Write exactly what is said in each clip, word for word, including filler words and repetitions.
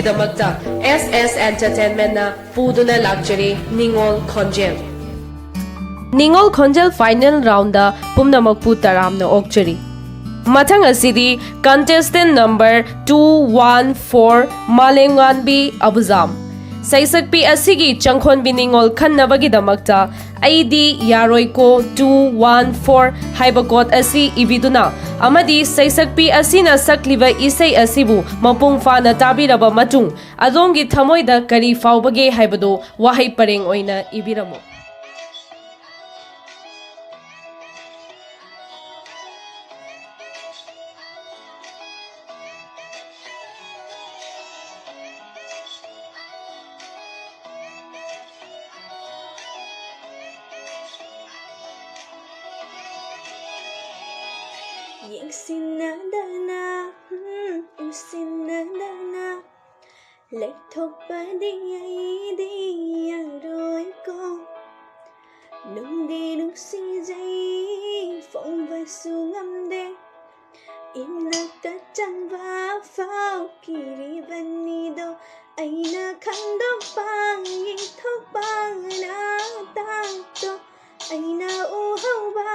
ꯗꯃꯛꯇ S S Entertainmentꯅ ꯄꯨꯗꯨꯅ ꯂꯥꯛꯆꯔꯤ ꯅꯤꯉꯣꯜ ꯈꯣꯟꯖꯦꯜ꯫ ꯅꯤꯉꯣꯜ ꯈꯣꯟꯖꯦꯜ final roundꯗ ꯄꯨꯝꯅꯃꯛꯄꯨ ꯇꯔꯥꯝꯅ ꯑꯣꯛꯆꯔꯤ꯫ ꯃꯊꯪ ꯑꯁꯤꯗꯤ contestant number two one four, ꯃꯥꯂꯦꯝꯉꯥꯟꯕꯤ ꯑꯕꯨꯖꯥꯝ꯫ ꯁꯩꯁꯛꯄꯤ ꯑꯁꯤꯒꯤ ꯆꯪꯈꯣꯟꯕꯤ ꯅꯤꯉꯣꯜ ꯈꯟꯅꯕꯒꯤꯗꯃꯛꯇ "ꯑꯩꯗꯤ ꯌꯥꯔꯣꯏꯀꯣ two one four" ꯍꯥꯏꯕ ꯀꯣꯠ ꯑꯁꯤ ꯏꯕꯤꯗꯨꯅ ꯑꯃꯗꯤ ꯁꯩꯁꯛꯄꯤ ꯑꯁꯤꯅ ꯁꯛꯂꯤꯕ ꯏꯁꯩ ꯑꯁꯤꯕꯨ ꯃꯄꯨꯡ ꯐꯥꯅ ꯇꯥꯕꯤꯔꯕ ꯃꯇꯨꯡ, ꯑꯗꯣꯝꯒꯤ ꯊꯃꯣꯏꯗ ꯀꯔꯤ ꯐꯥꯎꯕꯒꯦ ꯍꯥꯏꯕꯗꯨ ꯋꯥꯍꯩ ꯄꯔꯦꯡ ꯑꯣꯏꯅ ꯏꯕꯤꯔꯝꯃꯨ꯫ ꯌꯦꯡꯁꯤꯟꯅꯗꯅ, ꯎꯝ, ꯎꯁꯤꯟꯅꯗꯅ ꯂꯩꯊꯣꯛꯄꯗꯤ ꯑꯩꯗꯤ ꯌꯥꯔꯣꯏꯀꯣ꯫ ꯅꯨꯡꯗꯤ ꯅꯨꯡꯁꯤꯖꯩ, ꯐꯣꯡꯕꯁꯨ ꯉꯝꯗꯦ꯫ ꯏꯅꯥꯛꯇ ꯆꯪꯕ ꯐꯥꯎ ꯀꯤꯔꯤꯕꯅꯤꯗꯣ꯫ ꯑꯩꯅ ꯈꯪꯗꯣꯛꯄ, ꯌꯦꯡꯊꯣꯛꯄ, ꯅꯇꯥꯛꯇꯣ꯫ ꯑꯩꯅ ꯎꯍꯧꯕ,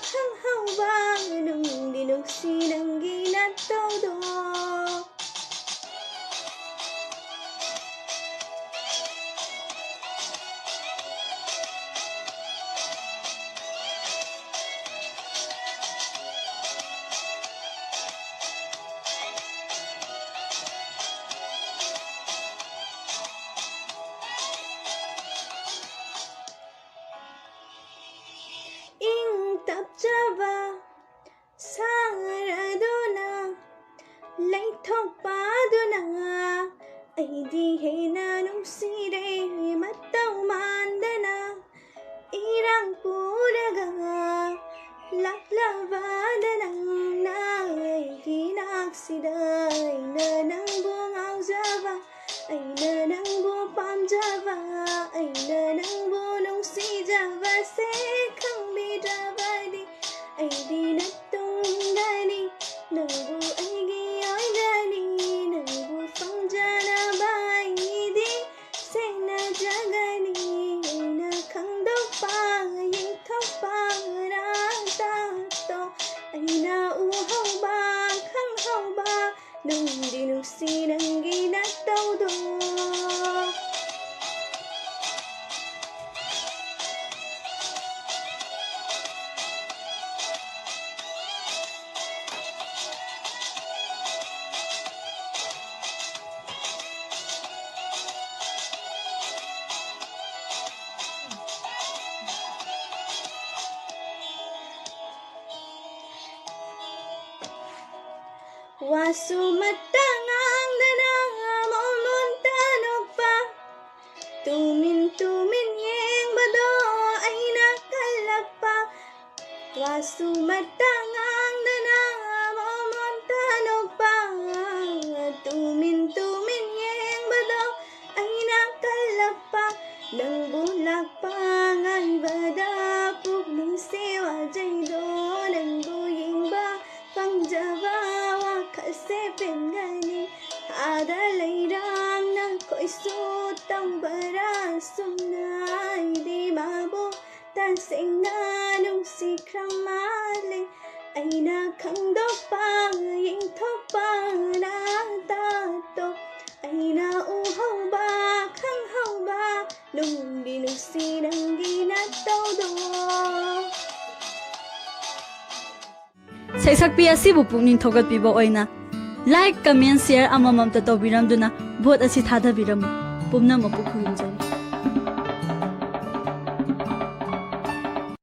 ꯈꯪꯍꯧꯕ, ꯅꯨꯡꯗꯤ ꯅꯨꯡꯁꯤ ꯅꯪꯒꯤ ꯅꯇꯧꯗꯣ꯫ ꯏꯪ ꯇꯞꯆꯕ ꯁꯥꯔꯗꯨꯅ ꯂꯩꯊꯣꯛꯄꯗꯨꯅ ꯑꯩꯗꯤ ꯍꯦꯟꯅ ꯅꯨꯡꯁꯤꯔꯦ꯫ ꯃꯇꯧ ꯃꯥꯟꯗꯅ ꯏꯔꯥꯡ ꯄꯨꯔꯒ ꯂꯥꯛꯂꯕꯗ ꯅꯪꯅ ꯑꯩꯒꯤ ꯅꯥꯛꯁꯤꯗ꯫ ꯑꯩꯅ ꯅꯪꯕꯨ ꯉꯥꯎꯖꯕ, ꯑꯩꯅ ꯅꯪꯕꯨ ꯄꯥꯝꯖꯕ, ꯑꯩꯅ ꯅꯪꯕꯨ ꯅꯨꯡꯁꯤꯖꯕꯁꯦ ꯈꯪꯕꯤꯗ꯭ꯔꯕꯗꯤ ꯑꯩꯗꯤ ꯅꯇꯨꯡ ꯏꯟꯒꯅꯤ꯫ ꯅꯪꯕꯨ ꯑꯩꯒꯤ ꯑꯣꯏꯒꯅꯤ, ꯅꯪꯕꯨ ꯐꯪꯖꯅꯕ꯫ ꯋꯥꯁꯨ ꯃꯇꯥ ꯉꯥꯡꯗꯅ ꯃꯣꯃꯣꯟꯇ ꯅꯣꯛꯄ, ꯇꯨꯃꯤꯟ ꯇꯨꯃꯤꯟ ꯌꯦꯡꯕꯗꯣ ꯑꯩꯅ ꯀꯜꯂꯛꯄ꯫ ꯋꯥꯁꯨ ꯃꯇꯥ ꯉꯥꯡꯗꯅ ꯃꯣꯃꯣꯟꯇ ꯅꯣꯛꯄ, ꯇꯨꯃꯤꯟ ꯇꯨꯃꯤꯟ ꯌꯦꯡꯕꯗꯣ ꯑꯩꯅ ꯀꯜꯂꯛꯄ꯫ ꯅꯪꯕꯨ ꯂꯥꯛꯄ ꯉꯥꯏꯕꯗ ꯄꯨꯛꯅꯤꯡꯁꯦ ꯋꯥꯖꯩꯗꯣ, ꯅꯪꯕꯨ ꯌꯦꯡꯕ ꯄꯥꯝꯖꯕ ꯋꯥꯈꯜꯁꯦ ꯄꯦꯟꯒꯅꯤ꯫ ꯑꯥꯗ ꯂꯩꯔꯝꯅ ꯀꯣꯏꯁꯨ ꯇꯧꯕꯔꯥ ꯁꯨꯝꯅ ꯑꯩꯗꯤ ꯃꯥꯕꯨ ꯇꯁꯦꯡꯅ ꯅꯨꯡꯁꯤꯈ꯭ꯔ ꯃꯥꯜꯂꯦ꯫ ꯑꯩꯅ ꯈꯪꯗꯣꯛꯄ ꯌꯦꯡꯊꯣꯛꯄ ꯅꯥꯇꯥꯇꯣ, ꯑꯩꯅ ꯎꯍꯧꯕ ꯈꯪꯍꯧꯕ ꯅꯨꯡꯗꯤ ꯅꯨꯡꯁꯤ ꯅꯪꯒꯤ ꯅꯇꯧꯗꯣ꯫ ꯁꯩꯁꯛꯄꯤ ꯑꯁꯤꯕꯨ ꯄꯨꯛꯅꯤꯡ ꯊꯧꯒꯠꯄꯤꯕ ꯑꯣꯏꯅ like, comment, share ꯑꯃꯃꯝꯇ ꯇꯧꯕꯤꯔꯝꯗꯨꯅ vote ꯑꯁꯤ ꯊꯥꯗꯕꯤꯔꯝꯃꯨ꯫ ꯄꯨꯝꯅꯃꯛꯄꯨ ꯈꯨꯔꯨꯝ